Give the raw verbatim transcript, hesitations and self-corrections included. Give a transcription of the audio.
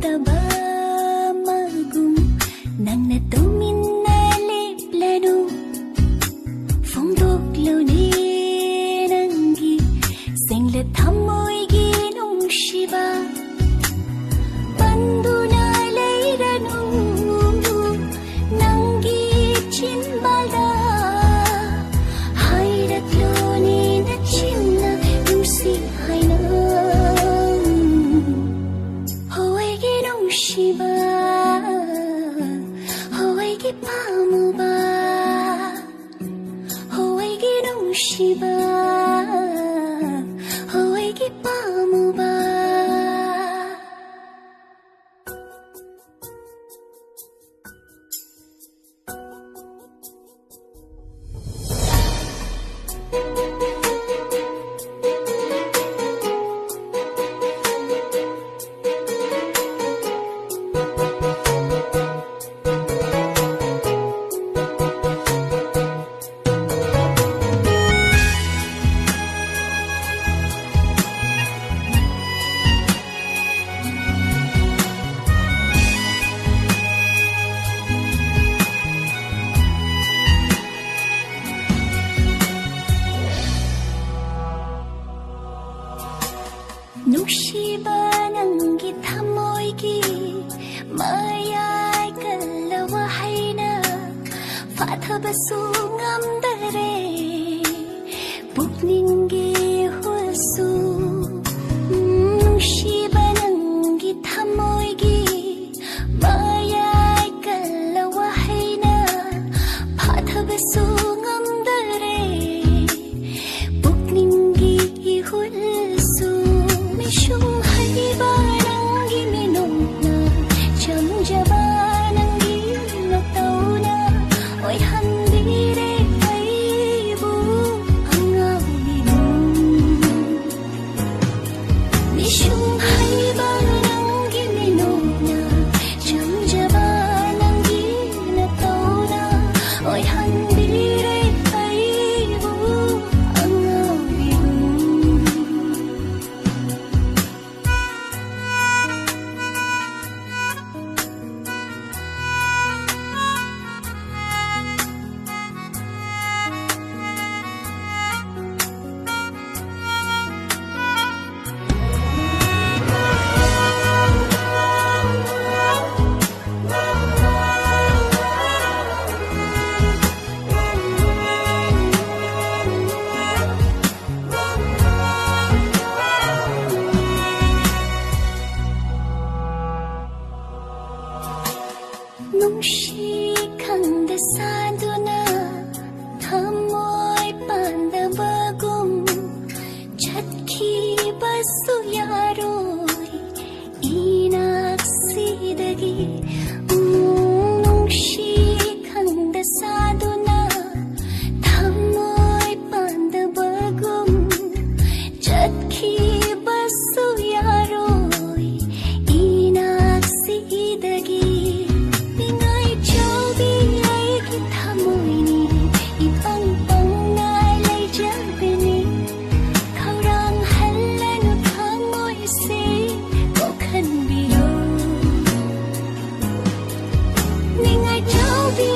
ꯇꯕ ꯃꯒꯨꯝ ꯅꯪꯅ ꯇꯨꯃꯤꯟꯅ ꯂꯦꯞꯂꯅꯨ꯫ ꯐꯣꯡꯗꯣꯛꯂꯨꯅꯦ ꯅꯪꯒꯤ ꯁꯦꯡꯂ ꯊꯃꯣꯏꯒꯤ ꯅꯨꯡꯁꯤꯕ꯫ ꯄꯟꯗꯨꯅ ꯂꯩꯔꯅꯨ ꯅꯪꯒꯤ ꯆꯤꯟꯕꯥꯜꯗ꯫ ꯍꯥꯏꯔꯛꯂꯨꯅꯦ ꯅꯆꯤꯟꯅ ꯅꯨꯡꯁꯤ ꯍꯥꯏꯅ꯫ ꯍꯣ ꯑꯩꯒꯤ ꯅꯨꯡꯁꯤꯕ, ꯍꯣ ꯑꯩꯒꯤ ꯄꯥꯝꯃꯨꯕ, ꯍꯣ ꯑꯩꯒꯤ ꯅꯨꯡꯁꯤꯕ, ꯍꯣ ꯑꯩꯒꯤ ꯄꯥꯝꯃꯨꯕ꯫ ꯅꯨꯡꯁꯤꯕ ꯅꯪꯒꯤ ꯊꯃꯣꯏꯒꯤ ꯃꯌꯥꯏ ꯀꯜꯂ ꯋꯥꯍꯩꯅ ꯐꯥꯊꯕꯁꯨ ꯉꯝꯗꯔꯦ ꯄꯨꯛꯅꯤꯡꯒꯤ ꯍꯨꯜꯁꯨ꯫ ꯅꯨꯡꯁꯤꯕ ꯅꯪꯒꯤ ꯊꯃꯣꯏꯒꯤ ꯃꯌꯥꯏ ꯀꯜꯂ ꯋꯥꯍꯩꯅ ꯐꯥꯊꯕꯁꯨ ꯉꯝꯗꯔꯦ ꯄꯨꯛꯅꯤꯡꯒꯤ ꯏꯍꯨꯜꯁꯨ꯫ ꯃꯤꯁꯨꯝ ꯍꯩꯕ ꯅꯪꯒꯤ ꯃꯤꯅꯣꯛꯅ ꯆꯝꯖꯕ ꯅꯪꯒꯤ ꯅꯇꯧꯅ ꯑꯣꯏꯍꯟꯕꯤꯔꯦ ꯑꯩꯕꯨ ꯑꯉꯥꯎꯕꯤ ꯅꯨꯡ ꯅꯨꯡꯁꯤ ꯈꯪꯗ ꯁꯥꯗꯨꯅ ꯊꯃꯣꯏ ꯄꯥꯟꯗꯕꯒꯨꯝ ꯆꯠꯈꯤꯕꯁꯨ ꯌꯥꯔꯣꯏ ꯏꯅꯥꯛꯁꯤꯗꯒꯤ꯫ ꯎꯝ, ꯅꯨꯡꯁꯤ ꯈꯪꯗ ꯁꯥꯗꯨꯅ ꯊꯃꯣꯏ ꯄꯥꯟꯗꯕꯒꯨꯝ ꯆꯠꯈꯤꯕꯁꯨ ꯌꯥꯔꯣꯏ ꯏꯅꯥꯛꯁꯤꯗꯒꯤ꯫ ꯅꯤꯡꯉꯥꯏ ꯆꯥꯎꯕꯤ ꯑꯩꯒꯤ ꯊꯃꯣꯏꯅꯤ, ꯏꯄꯪ ꯄꯪꯅ ꯂꯩꯖꯕꯅꯤ꯫ ꯈꯧꯔꯥꯡ ꯍꯜꯂꯅꯨ ꯊꯃꯣꯏꯁꯦ ꯀꯣꯛꯍꯟꯕꯤꯔꯣ꯫ ꯅꯤꯡꯉꯥꯏ ꯆꯥꯎꯕꯤ